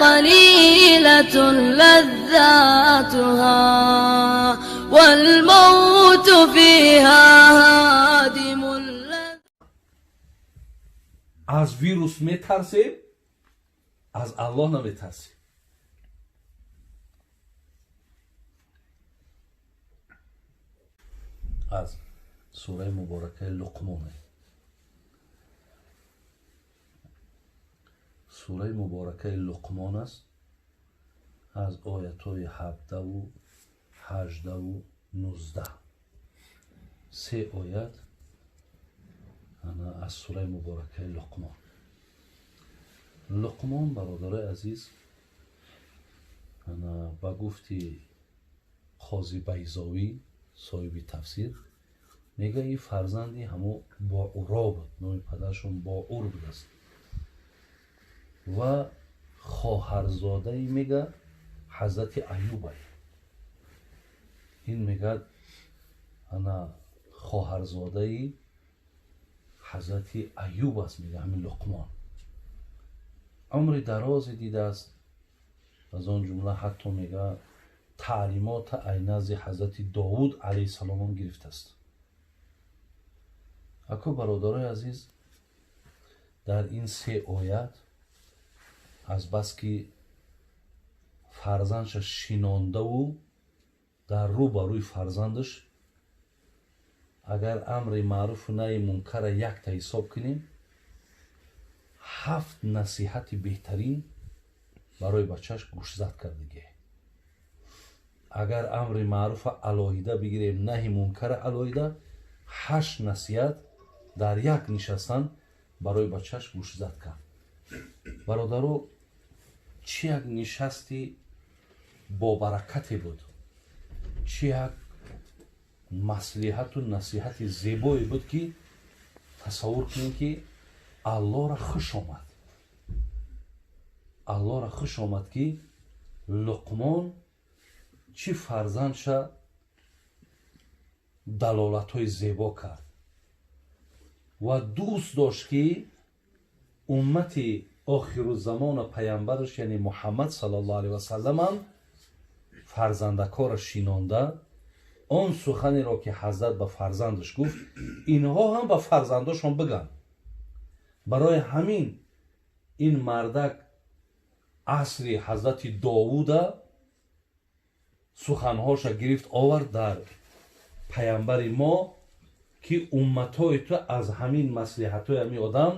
قليلة لذاتها والموت فيها هادم اللذات. Аз вирус метарсем, аз Аллоҳ наметарсем. Аз сураи муборакаи Луқмоне, сураи муборакаи Луқмон аст, аз оятҳои 17ву 18ву 19, се оят аз сураи муборакаи Луқмон. Луқмон, бародарои азиз, ба гуфти Қози Байзовӣ, соҳиби тафсир, мега, ин фарзанди ҳамо Боуро буд, номи падарашон Боур будааст ва хоҳарзодаи, мега, ҳазрати Аюбай. Ин, мегӯяд, ана хоҳарзодаи ҳазрати Аюб аст. Мега, ҳамин Луқмон умри дарозе дидааст, аз он ҷумла ҳатто, мега, таълимота ай назди ҳазрати Довуд алайҳиссаломам гирифтааст. Ако, бародарои азиз, дар ин се оят азбаски фарзандша шинондаву дар рӯ ба рӯи фарзандаш, агар амри маъруфу наҳи мункара якта ҳисоб кунем, ҳафт насиҳати беҳтарин барои бачаш гӯшзад кардагӣ. Агар амри маъруфа алоҳида бигирем, наҳи мункара алоҳида, ҳашт насиҳат дар як нишастан барои бачаш гӯшзад кард. Бародаро, чӣ як нишасти бобаракате буд, чӣ як маслиҳату насиҳати зебое буд, ки тасаввур кунем, ки Аллоҳра хуш омад, Аллоҳра хуш омад, ки Луқмон чӣ фарзандша далолатҳои зебо кард ва дӯст дошт, ки уммати охирузамона, паямбараш, яъне Муҳаммад саллаллоҳу алайҳи васалламам фарзандакорро шинонда, он суханеро, ки ҳазрат ба фарзандаш гуфт, инҳо ҳам ба фарзандошон бигӯянд. Барои ҳамин ин мардак асри ҳазрати Довуда суханҳоша гирифт, овард дар паямбари мо, ки умматҳои ту аз ҳамин маслиҳатҳои ҳамин одам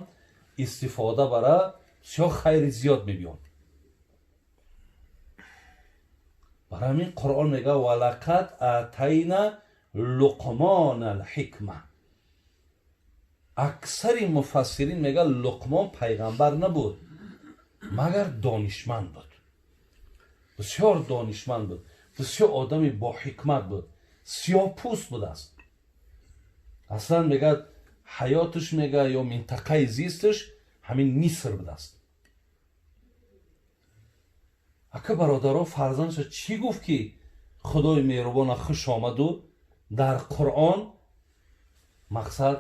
истифода бара, бисёр хайри зиёд мебиён. Барои ҳамин Қуръон мега: «Валақад атайна Луқмона алҳикма». Аксари муфассирин мега, Луқмон пайғамбар набуд, магар донишманд буд, бисёр донишманд буд, бисёр одами боҳикмат буд, сиёҳпӯст будааст. Аслан, мегӯяд, ҳаёташ, мега, ё минтақаи зисташ ҳамин Миср будааст. Ака, бародаро, фарзандша чӣ гуфт, ки Худои меҳрубона хуш омаду дар Қуръон, мақсад,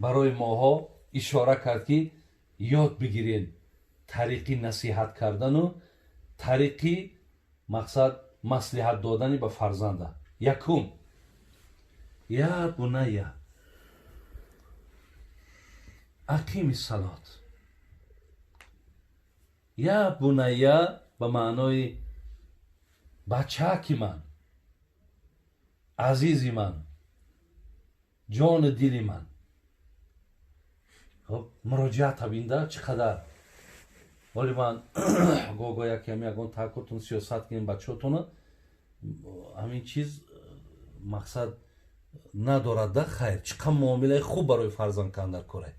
барои моҳо ишора кард, ки ёд бигирен тариқи насиҳат кардану тариқи, мақсад, маслиҳат додани ба фарзанда? Якум: «Я буная, ақими салот». Я буная ба маънои бачаки ман, азизи ман, ҷону дили ман. Хоб, муроҷиат бинда чӣ қадар. Вале ман гоҳ-гоҳ яке ҳами ягон тааккуртон сиёсат кунем бачаҳотона, ҳамин чиз, мақсад, надорад да. Хайр, чӣ қадр муомилаи хуб барои фарзанд кардан дар кора.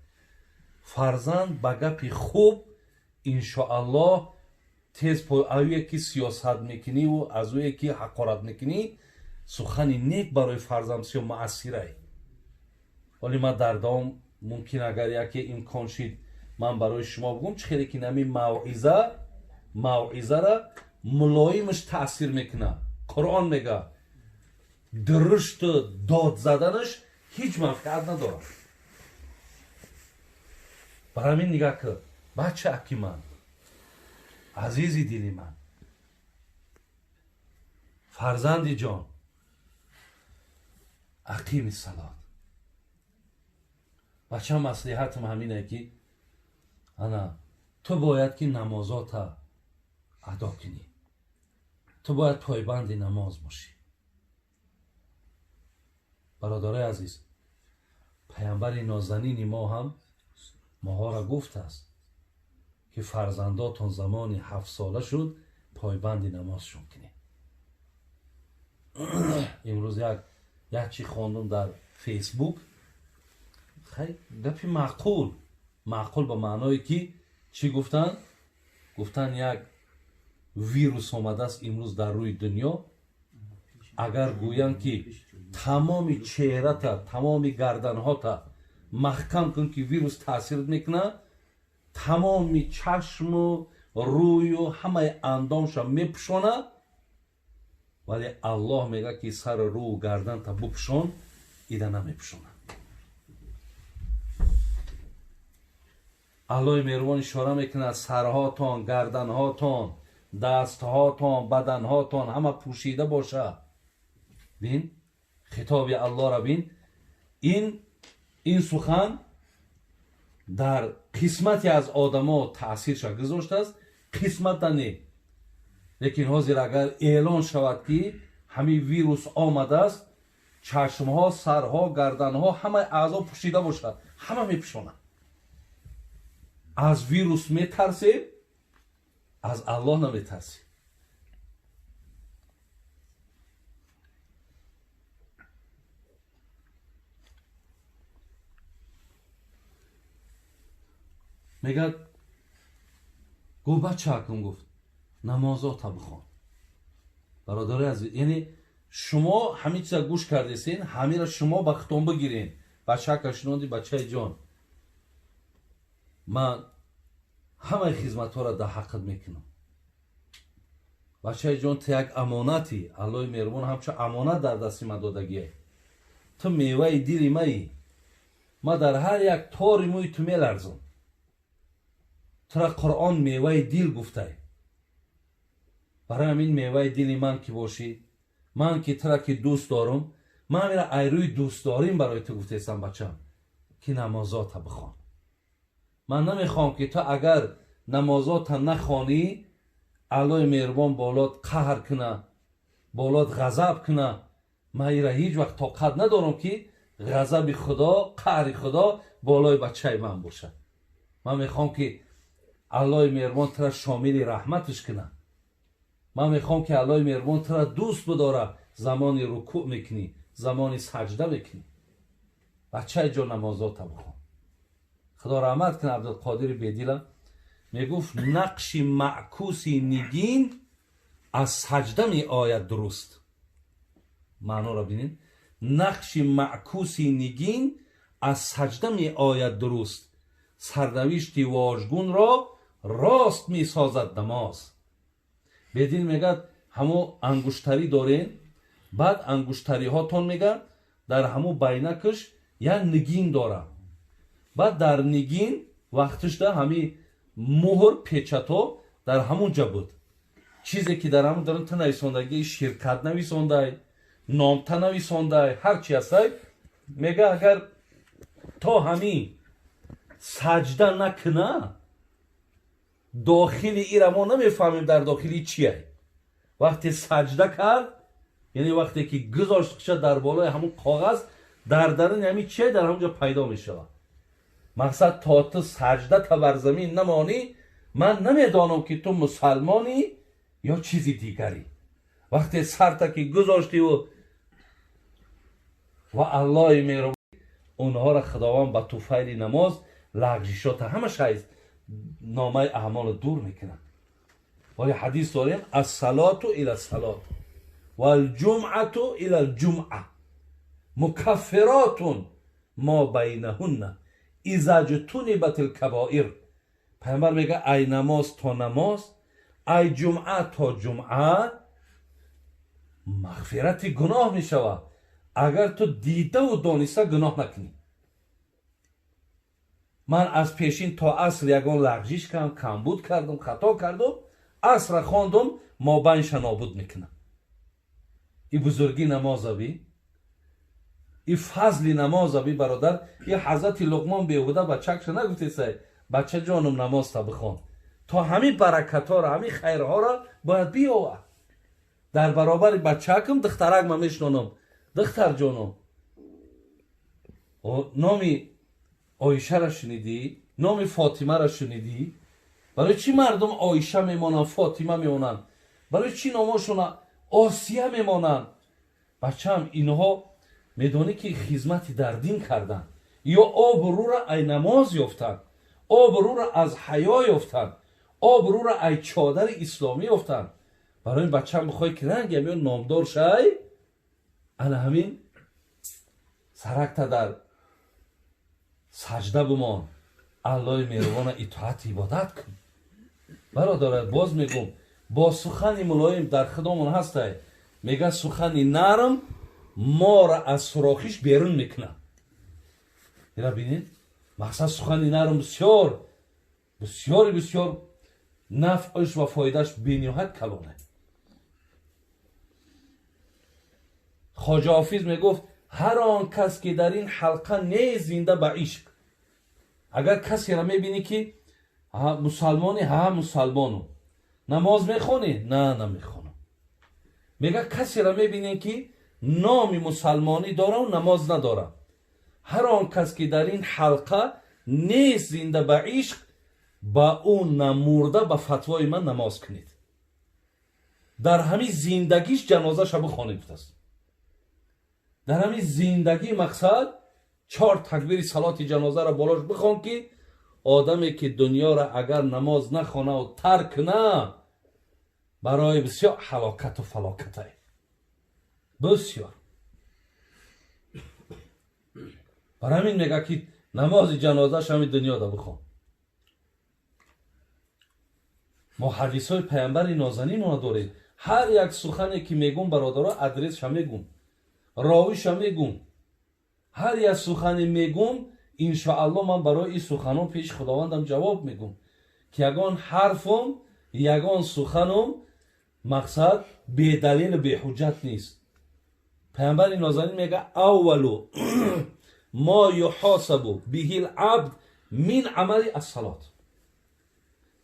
Фарзанд ба гапи хуб, иншоаллоҳ, тез ое ки сиёсат мекуниву аз ое ки ҳақорат мекунӣ, сухани нек барои фарзанд бисёр муассирай. Вале ман дар давом, мумкин, агар яке имкон шид, ман барои шумо бигӯм, чӣ хеле ки нами мавъизара мулоимаш таъсир мекунад. Қуръон мега, дурушту дод заданаш ҳеҷ манфиат надорад. Барои ҳамин нигаҳ кун, бача аки ман. Азизи дили ман, фарзанди ҷон, ақими салот. Бача, маслиҳатам ҳамине ки ана ту бояд ки намозота адо кунӣ, ту бояд пойбанди намоз бошӣ. Бародарои азиз, паямбари нозанини мо ҳам моҳоро гуфтааст ки фарзандотон замони 7 сола шуд, пойбанди намозшон кунед. Имрӯз як чӣ хондум дар Фейсбук. Хай, гапи маъқул, маъқул ба маъное ки чӣ гуфтанд? Гуфтанд, як вирус омадааст имрӯз дар рӯи дунё. Агар гӯянд ки тамоми чеҳрата, тамоми гарданҳота маҳкам кун, ки вирус таъсир мекунад, тамоми чашму рӯю ҳамаи андомша мепӯшонад, вале Аллоҳ мегӯяд ки сару рӯу гарданта бупӯшон, ида намепӯшонад. Аллоҳи меҳрубон ишора мекунад: сарҳотон, гарданҳотон, дастҳотон, баданҳотон ҳама пӯшида бошад. Бин, хитоби Аллоҳро бин. Ин сухан дар қисмате аз одамо таъсирша гузоштааст, қисмата не. Лекин ҳозир агар эълон шавад ки ҳамин вирус омадааст, чашмҳо, сарҳо, гарданҳо, ҳамаи аъзо пӯшида бошад, ҳама мепӯшонад. Аз вирус метарсем, аз Аллоҳ наметарсем. Мегӯяд, гуфт, бачаакум, гуфт, намозота бихон. Бародари азиз, яъне шумо ҳамин чиза гӯш кардесен, ҳамира шумо ба хитон бигирен. Бачаака шунонди: бачаи ҷон, ман ҳамаи хизматҳоро дар ҳаққат мекунам. Бачаи ҷон, ту як амонатӣ, Аллоҳи меҳрубон ҳамчун амонат дар дасти ман додагие. Ту меваи дили маӣ, ман дар ҳар як тори мӯи ту меларзам. Тура Қуръон меваи дил гуфтай. Барои ҳамин меваи дили ман ки бошӣ, ман ки тура ки дӯст дорам, ман ҳамира айрӯи дӯстдорим барои ту гуфтаистам, бачам, ки намозота бихон. Ман намехоҳам ки ту агар намозота нахонӣ, Аллоҳи меҳрубон болот қаҳр куна, болот ғазаб куна. Ман ира ҳеҷ вақт тоқат надорам ки ғазаби Худо, қаҳри Худо болои бачаи ман бошад. Ман мехоҳам ки Аллоҳи меҳрубон тура шомили раҳматаш кунад. Ман мехоҳам ки Аллоҳи меҳрубон тура дӯст бидора. Замони рукӯъ мекунӣ, замони саҷда мекунӣ, бачаи ҷон, намозота бихон. Худо раҳмат кунад Абдулқодири Бедила, мегуфт: нақши маъкуси нигин аз саҷда меояд дуруст. Маъноро бинед: нақши маъкуси нигин аз саҷда меояд дуруст, сарнавишти вожгунро рост месозад намоз. Бедил мегӯяд, ҳамо ангуштарӣ дорен, баъд ангуштариҳотон, мегӯяд, дар ҳамо байнакаш як нигин дорад. Баъд дар нигин вақтишда ҳами муҳр, печато дар ҳамон ҷа буд. Чизе ки дар ҳамон дарун ту нависондагӣ, ширкат нависондай, номта нависондай, ҳар чи ҳастай, мега, агар то ҳамин саҷда накуна, дохили ира мо намефаҳмем, дар дохили чие. Вақте саҷда кард, яъне вақте ки гузошт дар болои ҳамон коғаз, дар даруни ҳамин чие, дар ҳамон ҷо пайдо мешавад. Мақсад, то ту саҷда та бар замин намонӣ, ман намедонам ки ту мусалмонӣ ё чизи дигарӣ. Вақте сарта ки гузоштиву ва Аллоҳи меҳрубон онҳоро Худованд ба туфайли намоз лағжишота ҳамаша аз номаи аъмолро дур мекунад. Вале ҳадис дорем: الصلاة إلى الصلاة والجمعة إلى الجمعة مكفرات ما بينهن إذا اجتنبت الكبائر. Пайғамбар мега, ай намоз то намоз, ай ҷумъа то ҷумъа мағфирати гуноҳ мешавад, агар ту дидаву дониста гуноҳ накунӣ. Ман аз пешин то аср ягон лағжиш кардам, камбуд кардам, хато кардам. Асра хондум, мобайнша нобуд мекунам. И бузургӣ намоза би, и фазли намоза би, бародар. И ҳазрати Луқмон беҳуда бачакша нагуфтесай: бача ҷонум, намозта бихон, то ҳамин баракатҳоро, ҳамин хайрҳоро бояд биёвад. Дар баробари бачакам духтарак ма мешнонам. Духтар ҷонум, номи Оишаро шунидӣ? Номи Фотимаро шунидӣ? Барои чӣ мардум Оиша мемонанд, Фотима мемонанд? Барои чӣ номошона Осия мемонанд? Бачаам, инҳо медонӣ, ки хизмати дар дин карданд, ё обрӯра ай намоз ёфтанд, обрӯра аз ҳаё ёфтанд, обрӯра ай чодари исломӣ ёфтанд. Барои ин, бачаам, бихоҳӣ, ки ранги ҳамиё номдор шай, ана ҳамин саракта дар саҷда бимон, Аллои меҳрубона итоат, ибодат кун. Бародарад, боз мегӯм, бо сухани мулоим дар худомон ҳастай. Мега, сухани нарм моро аз сурохиш берун мекунад. Ира бинед, мақсад, сухани нарм бисёр, бисёри бисёр нафъш ва фоидааш бениҳоят калоне. Хоҷа Ҳофиз мегуфт: ҳар он кас ки дар ин ҳалқа нест зинда ба ишқ. Агар касеро мебинӣ, ки мусалмони, ҳа, мусалмону, намоз мехонӣ? На, намехонам. Мега, касеро мебинем, ки номи мусалмонӣ дорау намоз надорад, ҳар он кас ки дар ин ҳалқа нест зинда ба ишқ, ба ӯ намурда ба фатвои ман намоз кунед, дар ҳамин зиндагиш ҷанозаша бихонед, гуфтааст. Дар ҳамин зиндагӣ, мақсад, чор такбири салоти ҷанозаро болош бихон, ки одаме ки дунёро агар намоз нахонаву тарк куна, барои бисёр ҳалокату фалокатай бисёр. Бар ҳамин мега, ки намози ҷанозааш ҳамин дунёда бихон. Мо ҳадисҳои паямбари нозанинона дорем. Ҳар як сухане ки мегум, бародаро, адресша мегум, ровиша мегум. Ҳар як сухане мегум, иншоалло, ман барои ин суханон пеши Худовандам ҷавоб мегум, ки ягон ҳарфум, ягон суханум, мақсад, бедалилу беҳуҷҷат нест. Паямбари нозанин мега: аввалу мо юҳосабу биҳи лабд мин амали ассалот.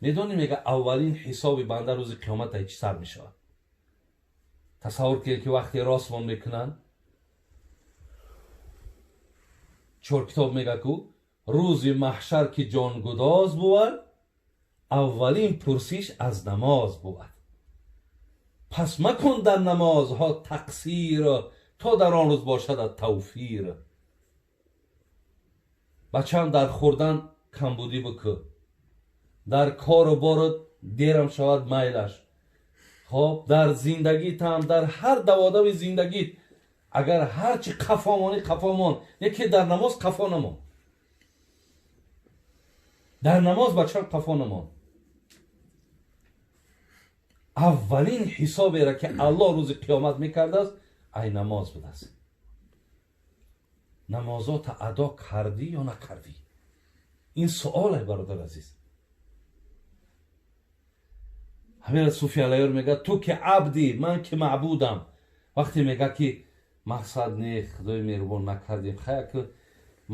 Медонӣ, мега, аввалин ҳисоби банда рӯзи қиёмат ай чӣ сар мешавад? Тасаввур кунед, ки вақте ростмон мекунанд, чор китоб мега ку, рӯзи маҳшар ки ҷонгудоз бувад, аввалин пурсиш аз намоз бувад. Пас макун дар намозҳо тақсир, то дар он рӯз бошадат тавфир. Бачаам, дар хӯрдан камбудӣ бикӯ, дар кору бору дерам шавад, майлаш. Хоб, дар зиндагитам, дар ҳар даводави зиндагит, агар ҳарчи қафо монӣ, қафо мон, яке дар намоз қафо намон. Дар намоз, бачам, қафо намон. Аввалин ҳисоберо ки Аллоҳ рӯзи қиёмат мекардааст, ай намоз будааст. Намозота адо кардӣ ё накардӣ? Ин суоле, бародар азиз. Ҳамира Суфи Алайёр мега: ту ки абдӣ, ман ки маъбудам. Вақте мега, ки мақсад, не, Худои меҳрубон, накардем, хая, ки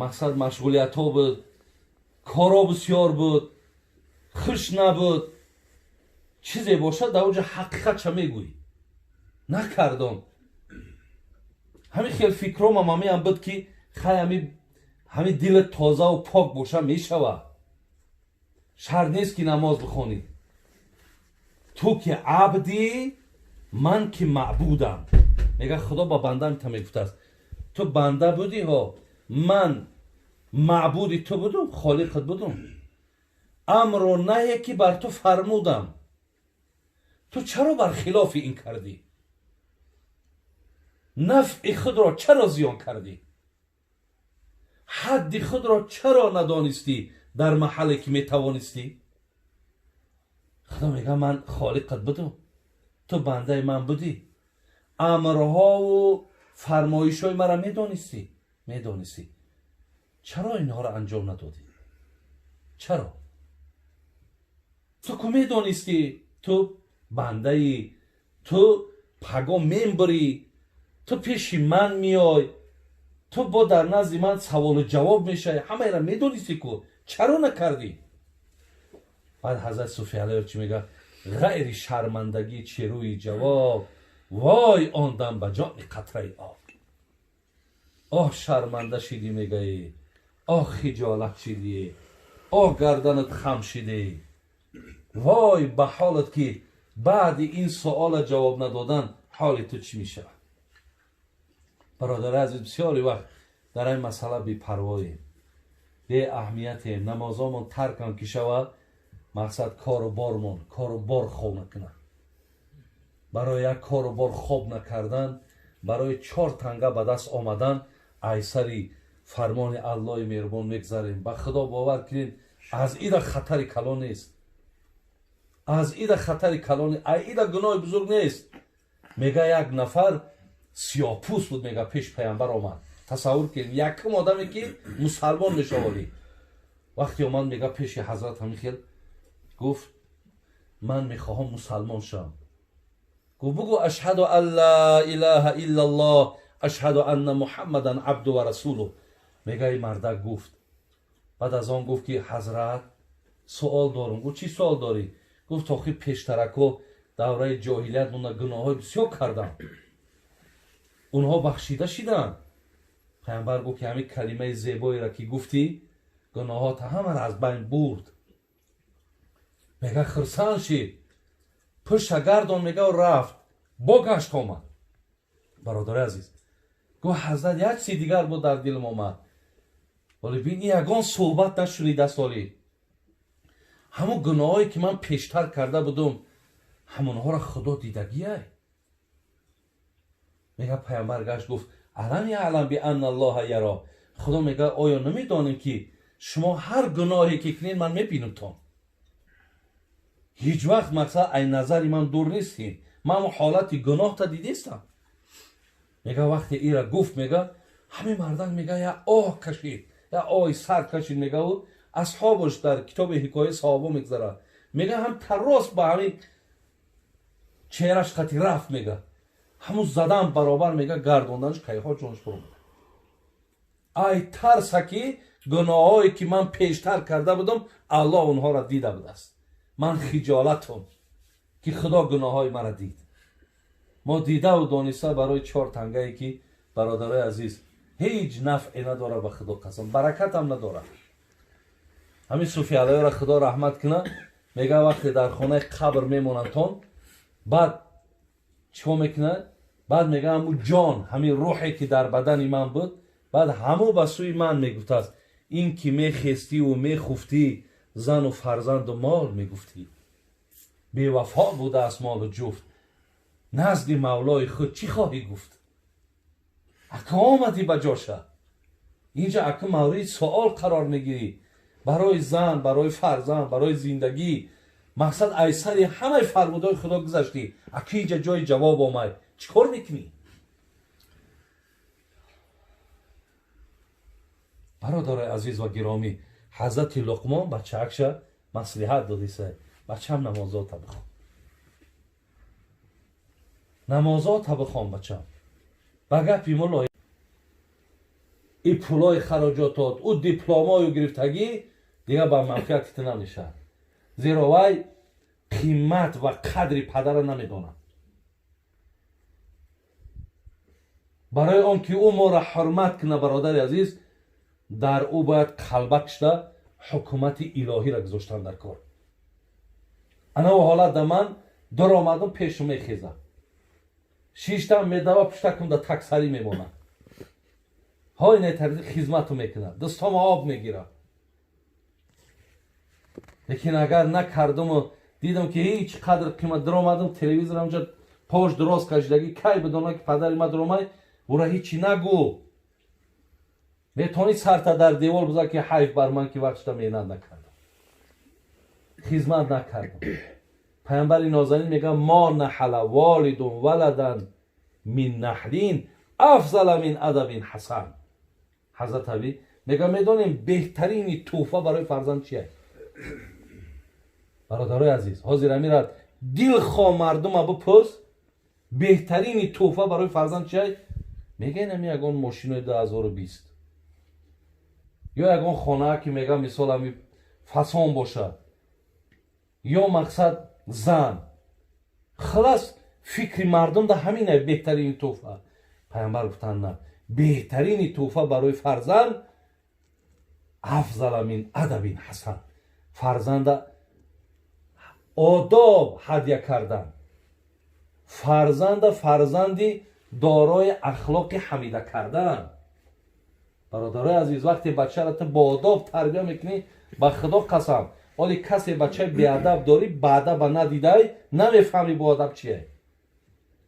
мақсад, машғулиятҳо буд, коро бисёр буд, хуш набуд, чизе бошад, дар оҷа ҳақиқатша мегӯӣ: накардом. Ҳамин хел фикромам ҳамиам буд, ки хай, ҳами дилат тозаву пок боша, мешавад, шарт нест, ки намоз бихонӣ. Ту ки абдӣ, ман ки маъбудам. Мега, Худо ба банда та мегуфтааст: ту банда будӣ ҳо, ман маъбуди ту будум, холиқат будум, амру наҳе ки бар ту фармудам, ту чаро бар хилофи ин кардӣ? Нафъи худро чаро зиён кардӣ? Ҳадди худро чаро надонистӣ дар маҳалле ки метавонистӣ? Худо мега: ман холиқат будум, ту бандаи ман будӣ, амрҳову фармоишҳои маро медонистӣ, медонистӣ, чаро инҳоро анҷом надодӣ? Чаро? Ту ку медонистӣ. Ту бандаӣ, ту паго мембурӣ, ту пеши ман меой, ту бо дар назди ман саволу ҷавоб мешавӣ, ҳамаеро медонисти ку, чаро накардӣ? Баъд ҳазрат Суфи Аллоёр чӣ мега? Ғайри шармандагӣ чӣ рӯи ҷавоб, вой он дам ба ҷони қатраи об. Оҳ, шарманда шидӣ, мегаӣ, оҳ, хиҷолат шидӣ, оҳ, гарданат хам шидӣ, вой ба ҳолат ки баъди ин суола ҷавоб надодан ҳоли ту чӣ мешавад? Бародари азиз, бисёри вақт дар ин масъала бепарвоем, беаҳамиятем. Намозомон таркам ки шавад, мақсад кору бормон, кору бор хоб накунад. Барои як кору бор хоб накардан, барои чор танга ба даст омадан айсари фармони Аллоҳи меҳрубон мегзарем. Ба Худо бовар кунед, аз ида хатари калон нест, аз ида хатари калон, ида гуноҳи бузург нест. Мега як нафар сиёҳпӯст буд, мега пеш паямбар омад. Тасаввур кунед, якум одаме ки мусалмон мешаволӣ. Вақте омад, мега пеши ҳазрат ҳамин хел гуфт: ман мехоҳам мусалмон шавам. Гуфт: бугӯ ашҳаду ан ла илаҳа иллаллоҳ, ашҳаду анна муҳаммадан абду ва расулуҳ. Мега ин мардак гуфт. Баъд аз он гуфт ки ҳазрат, суол дорум. Гуфт: чӣ суол дорӣ? Гуфт: охи пештарако давраи ҷоҳилият мона гуноҳҳои бисёр кардам, онҳо бахшида шиданд. Паямбар гуфт ки ҳамин калимаи зебоеро ки гуфтӣ, гуноҳота ҳамаро аз байн бурд. Мега хурсанд шид, пушта гардон, мега рафт, бо гашт омад. Бародари азиз, гуфт: ҳазрат, як чизи дигар буд дар дилам омад, вале бин, ягон суҳбат нашунидаст. Оли ҳамон гуноҳое ки ман пештар карда будум, ҳамонҳоро Худо дидагиай. Мега паямбар гашт гуфт: алам яълам бианна аллоҳа яро. Худо мега: оё намедонем ки шумо ҳар гуноҳе ки кунед, ман мебинамтон? Ҳеҷ вақт мақсад ай назари ман дур нестем, ман ҳолати гуноҳта дидестам. Мега вақте ира гуфт, мега ҳамин мардак мега я оҳ кашид, я оҳи сар кашид. Мега ӯ асҳобаш дар китоби ҳикояи саҳобо мегзарад. Мега ҳам тарроз ба ҳамин чеҳраш қати рафт, мега ҳамун задан баробар, мега гардонданаш кайҳо ҷонаш фуромад. Ай тарса ки гуноҳҳое ки ман пештар карда будам, Аллоҳ онҳоро дида будааст, ман хиҷолатам ки Худо гуноҳҳои маро дид. Мо дидаву дониста барои чор тангае ки, бародарои азиз, ҳеҷ нафъе надорад, ба Худо қасам, баракатам надорад. Ҳамин Суфи Аллоҳро Худо раҳмат кунад, мега вақте дар хонаи қабр мемонандтон, баъд чикор мекунад? Баъд мега ҳамун ҷон, ҳамин рӯҳе ки дар бадани ман буд, баъд ҳамун ба сӯи ман мегуфтааст: ин ки мехестиву мехуфтӣ, зану фарзанду мол мегуфтӣ, бевафо будааст молу ҷуфт, назди мавлои худ чӣ хоҳӣ гуфт? Ака омадӣ ба ҷоша, инҷа ака мавриди суол қарор мегирӣ барои зан, барои фарзанд, барои зиндагӣ. Мақсад айсари ҳамаи фармудои Худо гузаштӣ, ака инҷа ҷои ҷавоб омад, чӣ кор мекунӣ? Бародарои азиз ва гиромӣ, ҳазрати Луқмон бачаакша маслиҳат додиса: бачам, намозота бихон, намозота бихон, бачам. Ба гапи мулло и пулои хароҷотот, ӯ дипломою гирифтагӣ дигар ба манфиати ту намешавад, зеро вай қимат ва қадри падара намедонад. Барои он ки ӯ моро ҳурмат кунад, бародари азиз, дар ӯ бояд қалбак шуда ҳукумати илоҳиро гузоштан дар кор. Ана ӯ ҳолат да ман даромадам, пешу мехезам, шиштам медава, пуштакум да таксарӣ мемонад, ҳой нетарзи хизмату мекунад, дастҳома об мегирад. Лекин агар накардуму дидам ки ҳеҷ қадр қимат, даромадам, телевизор ҳамҷа пош дуроз кашидагӣ, кай бидона ки падари ма даромад, ӯра ҳечи нагӯ, метавонӣ сарта дар девор бизан ки ҳайф бар ман ки вақт шуда меҳнат накардам, хизмат накардам. Паямбари нозанин мегӯяд: мо наҳала волидун валадан мин наҳлин афзала мин адабин ҳасан. Ҳазрат Аби мегӯяд: медонем беҳтарини тӯҳфа барои фарзанд чист? Бародарои азиз, ҳозир амират Дилхоҳ мардума бипурс, беҳтарини тӯҳфа барои фарзанд чиай? Мега инами ягон мошинои 2020 ё ягон хонаа ки мега мисол ами фасон боша, ё мақсад зан. Халас, фикри мардум да ҳамина беҳтарини тӯҳфа. Пайғамбар гуфтанд, на, беҳтарини тӯҳфа барои фарзанд афзала мин адабин ҳасан, фарзанда одоб ҳадя кардан, фарзанда фарзанди дорои ахлоқи ҳамида кардан. Бародарои азиз, вақте бачаро ту бо одоб тарбия мекунӣ, ба худо қасам, оли касе бачаи беадаб дорӣ, баадаба надидай, намефаҳмӣ боадаб чие.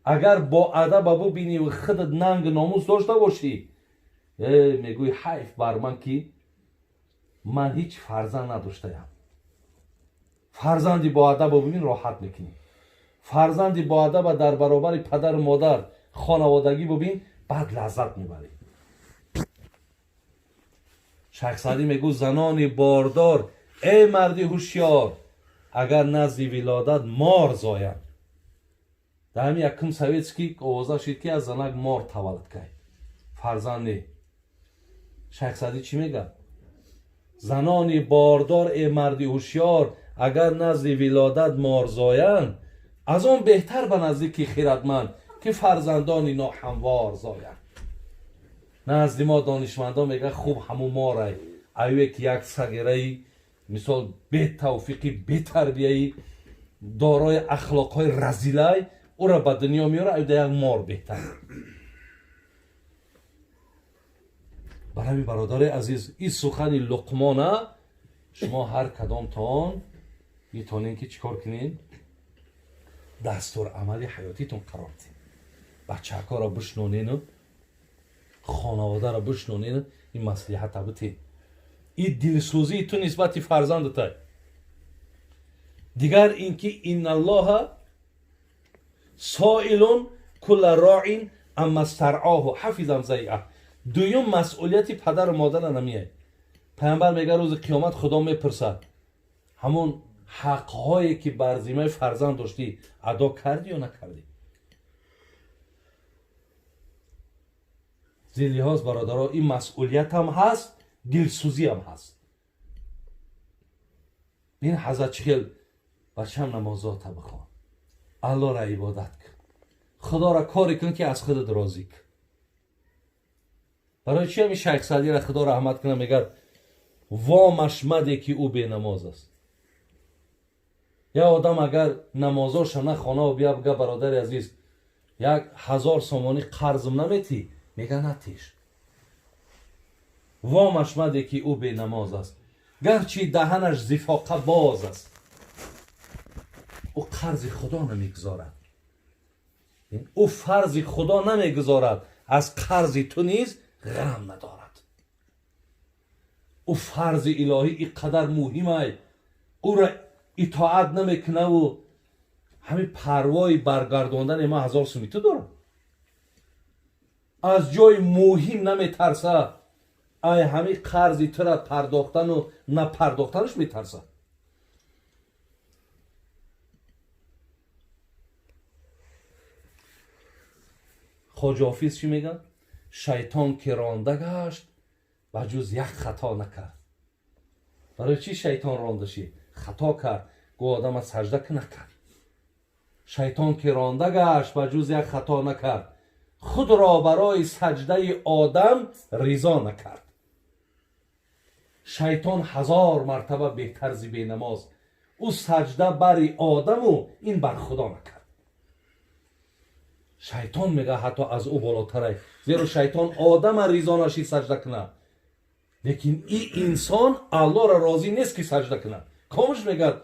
Агар боадаба бубинӣ худат нанг номус дошта бошӣ, мегӯӣ ҳайф бар ман ки ман ҳеҷ фарзанд надоштаям. Фарзанди боадаба бубин, роҳат мекунӣ. Фарзанди боадаба дар баробари падару модар хонаводагӣ бубин, баъд лаззат мебарӣ. Шайх Саъдӣ мегӯ, занони бордор, эй марди ҳушёр, агар назди вилодат мор зоянд. Дар ҳамин якум советский овоза шид ки аз занак мор таваллуд кард, фарзанд не. Шайх Саъдӣ чӣ мегӯяд? Занони бордор, эй марди ҳушёр, агар назди вилодат мор зоянд, аз он беҳтар ба наздики хиратманд ки фарзандони ноҳамвор зоянд. Назди мо донишмандон мегӯяд, хуб ҳамун морай, аюе ки як сагираи мисол бетавфиқи, бетарбияи, дорои ахлоқҳои разилай ӯра ба дунё меёра, аюда як мор беҳтар. Барои бародари азиз, ин сухани Луқмона шумо ҳар кадомтон метавонед ки чӣ кор кунед? Дастурамали ҳаётитон қарор диҳед. Бачаҳакоро бишнонену хонаводаро бишнонену ин маслиҳата битед. Ин дилсӯзии ту нисбати фарзандата. Дигар ин ки инналлоҳа соилун кулла роин амма старъоҳу ҳафизам зайъа. Дуюм масъулияти падару модара намеяй. Пайғамбар мега, рӯзи қиёмат Худо мепурсад, ҳамон ҳақҳое ки бар зиммаи фарзанд доштӣ адо кардӣ ё накардӣ? Зин лиҳоз бародаро, ин масъулиятам ҳаст, дилсӯзиам ҳаст. Ин ҳазрат чӣ хел бачам намозота бихон, Аллоҳро ибодат кун, Худоро коре кун ки аз худат розӣ кун. Барои чи ҳамин Шайх Саъдиро Худо раҳмат кунад, мегӯяд, вомаш маде ки ӯ бенамоз аст. Як одам агар намозоша нахонаву бия бига, бародари азиз, 1000 сомонӣ қарзм наметӣ, мега натеш. Вомаш маде ки ӯ бенамоз аст, гарчи даҳанаш зифоқа боз аст. Ӯ қарзи Худо намегузорад, ӯ фарзи Худо намегузорад, аз қарзи ту низ ғам надорад. Ӯ фарзи илоҳӣ ин қадар муҳимай, ӯра итоат намекунаву ҳамин парвои баргардондани ман 1000 суми ту дорам. Аз ҷои муҳим наметарса, ай ҳамин қарзи тура пардохтану напардохтанаш метарса. Хоҷа Ҳофиз чӣ мегӯяд? Шайтон ки ронда гашт, ба ҷуз як хато накард. Барои чӣ шайтон ронда шид? Хато кард, гӯ одама сажда ки накард. Шайтон ки ронда гашт, ба ҷуз як хато накард, худро барои саҷдаи одам ризо накард. Шайтон 1000 мартаба беҳтар зи бенамоз, ӯ саҷда бари одаму ин бар Худо накард. Шайтон мега ҳатто аз ӯ болотарай, зеро шайтон одама ризо нашид саҷда кунад, лекин и инсон Аллоҳро розӣ нест ки саҷда кунад. Комиш мегӯяд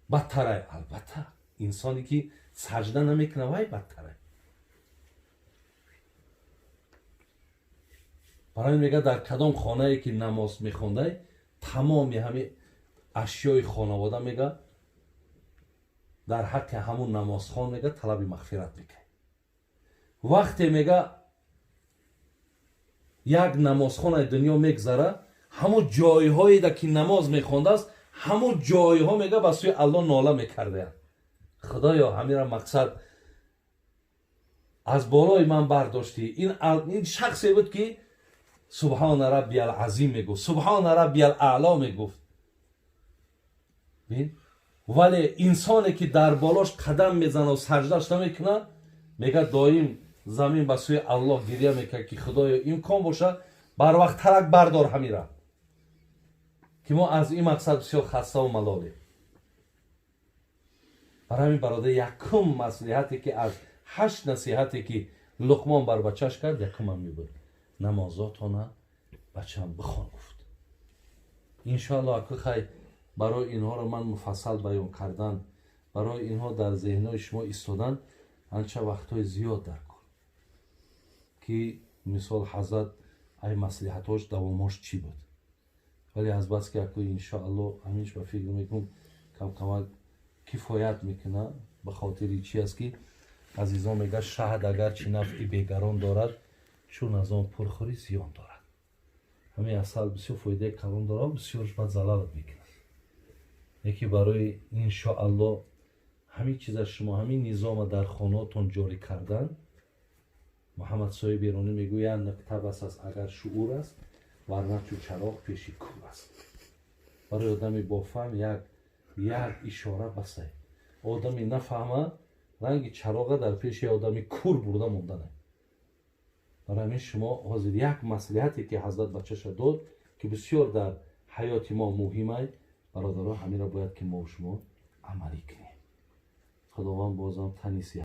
бадтарай. Албатта инсоне ки саҷда намекунад, вай бадтарай. Барои мегӯяд, дар кадом хонае ки намоз мехондай, тамоми ҳамин ашёи хонавода мега дар ҳаққи ҳамун намозхон мега талаби мағфират мекунад. Вақте мега як намозхонаи дунё мегзара, ҳамун ҷойҳоеда ки намоз мехондааст, ҳамун ҷойҳо мега ба сӯи Аллоҳ нола мекардаянд. Худоё, ҳамира мақсад аз болои ман бардоштӣ. Ин шахсе буд, ки субҳона раббиял азим мегуфт, субҳона раббиял аъло мегуфт. Вале инсоне ки дар болош қадам мезанаду саждаш намекунад, мегӯяд, доим замин ба сӯи Аллоҳ гиря мекард, ки худоё, имкон бошад, барвақттарак бардор ҳамира, ки мо аз ин мақсад бисёр хаставу малолем. Бар ҳамин, бародар, якум маслиҳате, ки аз ҳашт насиҳате, ки Луқмон бар бачаш кард, якумам мебуд: намозотона, бачам, бихон, гуфт. Иншоалло, аку хай, барои инҳоро ман муфассал баён кардан, барои инҳо дар зеҳнои шумо истодан анча вақтҳои зиёд дар кор, ки мисол ҳазрат ай маслиҳатҳош давомош чӣ буд. Вале азбаски аку иншоалло ҳаминш ба фикр мекунам, камкамак кифоят мекунад. Ба хотири чи аст, ки азизон, мегӯяд, шаҳд агарчи нафъи бегарон дорад, чун аз он пурхӯрӣ зиён дорад. Ҳамин асал бисёр фоидаи калон дорад, бисёрш баъд залалат мекунад. Яке барои иншоалло ҳамин чиза шумо ҳамин низома дар хонаотон ҷорӣ кардан. Муҳаммад Соҳиб Эронӣ мегӯяд: нуқта бас аст агар шуур аст, варна чу чароғ пеши кур аст. Барои одами бофаҳм як ишора басай, одами нафаҳма ранги чароға дар пеши одами кур бурда мондане. Барои ҳамин шумо ҳозир як маслиҳате, ки ҳазрат бачаша дод, ки бисёр дар ҳаёти мо муҳимай, бародаро, ҳаминро бояд ки мо шумо амалӣ кунем. Худованд бозам тани сиҳат.